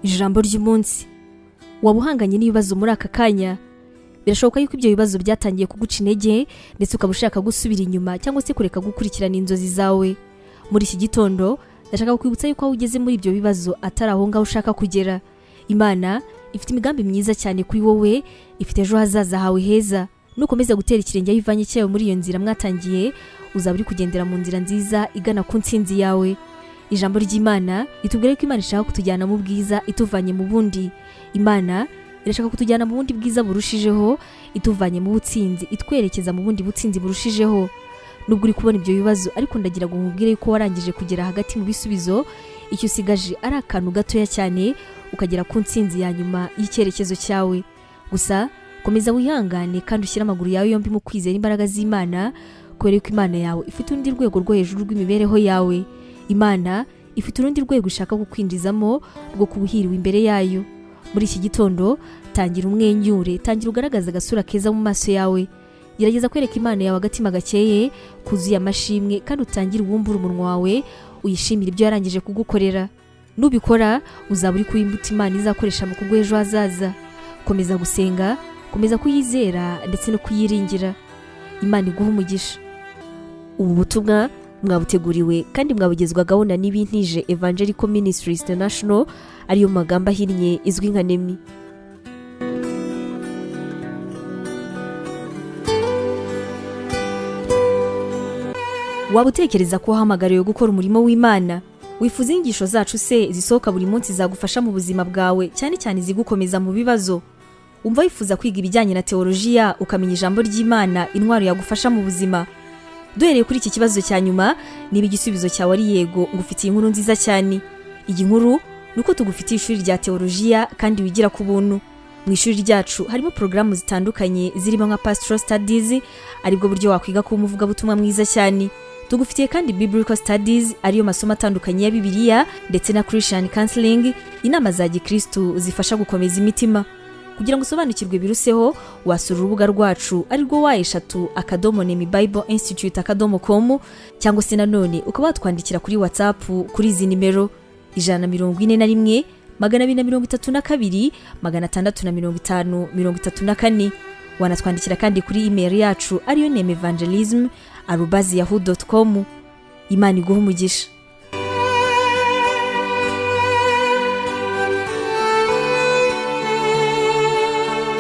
Ijambo ry'umunsi: waba uhanganye n'ibibazo muri aka kanya? Birashoboka yuko ibyo bibazo byatangiye kuguca intege, ndetse ukaba ushaka gusubira inyuma cyangwa se kureka gukurikirana inzozi zawe. Muri iki gitondo ndashaka kukwibutsa yuko aho ugeze muri ibyo bibazo atari aho ngaho ushaka kugera. Imana ifite imigambi myiza cyane kuri wowe, ifite ejo hazaza hawe heza. Nukomeza gutera ikirenge aho ivanye cyawe muri iyo nzira mwatangiye, uzaba uri kugendera mu nzira nziza igana ku ntsinzi yawe. Ijambo ry'Imana ritubwira ko Imana ishaka kutujyana mu bwiza ituvanye mu bundi. Imana irashaka kutujyana mu bundi bwiza burushijeho, ituvanye mu butsinzi itwerekeza mu bundi butsinzi burushijeho. Nubwo uri kubona ibyo bibazo, ariko ndagira ngo nkubwire yuko warangije kugera hagati mu bisubizo. Icyo usigaje ari akantu gatoya cyane ukagera ku ntsinzi ya nyuma y'icyerekezo cyawe. Gusa komeza wihangane kandi ushyire amaguru yawe yombi mu kwizera imbaraga z'Imana, kubera yuko Imana yawe ifite urundi rwego rwo hejuru rw'imibereho yawe. Imana ifite urundi rwego ishaka kukwinjizamo rwo kuba uhiriwe imbere yayo. Muri iki gitondo tangira umwenyure, tangira ugaragaza agasura keza mu maso yawe. Gerageza kwereka Imana yawe agatima gakeye kuzuye amashimwe, kandi utangire uwumbure umunwa wawe uyishimire ibyo yarangije kugukorera. Nubikora uzaba uri kuba imbuto Imana izakoresha mu kuguha ejo hazaza. Komeza gusenga, komeza kuyizera ndetse no kuyiringira. Imana iguha umugisha. Ubu butumwa mwabuteguriwe kandi mwabugezwagaho na Nibintije Evangelical Ministries International, ariyo mu magambo ahinnye izwi nka NEMI. Waba utekereza ko wahamagariwe gukora umurimo w'Imana? Wifuza inyigisho zacu se zisohoka buri munsi zagufasha mu buzima bwawe, cyane cyane izigukomeza mu bibazo? Wumva wifuza kwiga ibijyanye na teolojiya, ukamenya ijambo ry'Imana, intwaro yagufasha mu buzima? Duhereye kuri iki kibazo cya nyuma, niba igisubizo cyawe ari yego, ngufitiye inkuru nziza cyane. Iyi nkuru ni uko tugufitiye ishuri rya teolojiya kandi wigira ku buntu. Mu ishuri ryacu harimo porogaramu zitandukanye zirimo nka Pastoral Studies, aribwo buryo wakwiga kuba umuvugabutumwa mwiza cyane. Tugufitiye kandi Biblical Studies, ariyo masomo atandukanye ya Bibiliya, ndetse na Christian Counseling, inama za gikristu zifasha gukomeza imitima. Kugira ngo usobanukirwe biruseho, wasura urubuga rwacu arirwo www.nemibibleinstitute.com, cyangwa se nanone ukaba watwandikira kuri WhatsApp kuri izi nimero: 141 232 650 34. Wanatwandikira kandi kuri email yacu ariyo nemevangelism@yahoo.com. Imana iguha umugisha.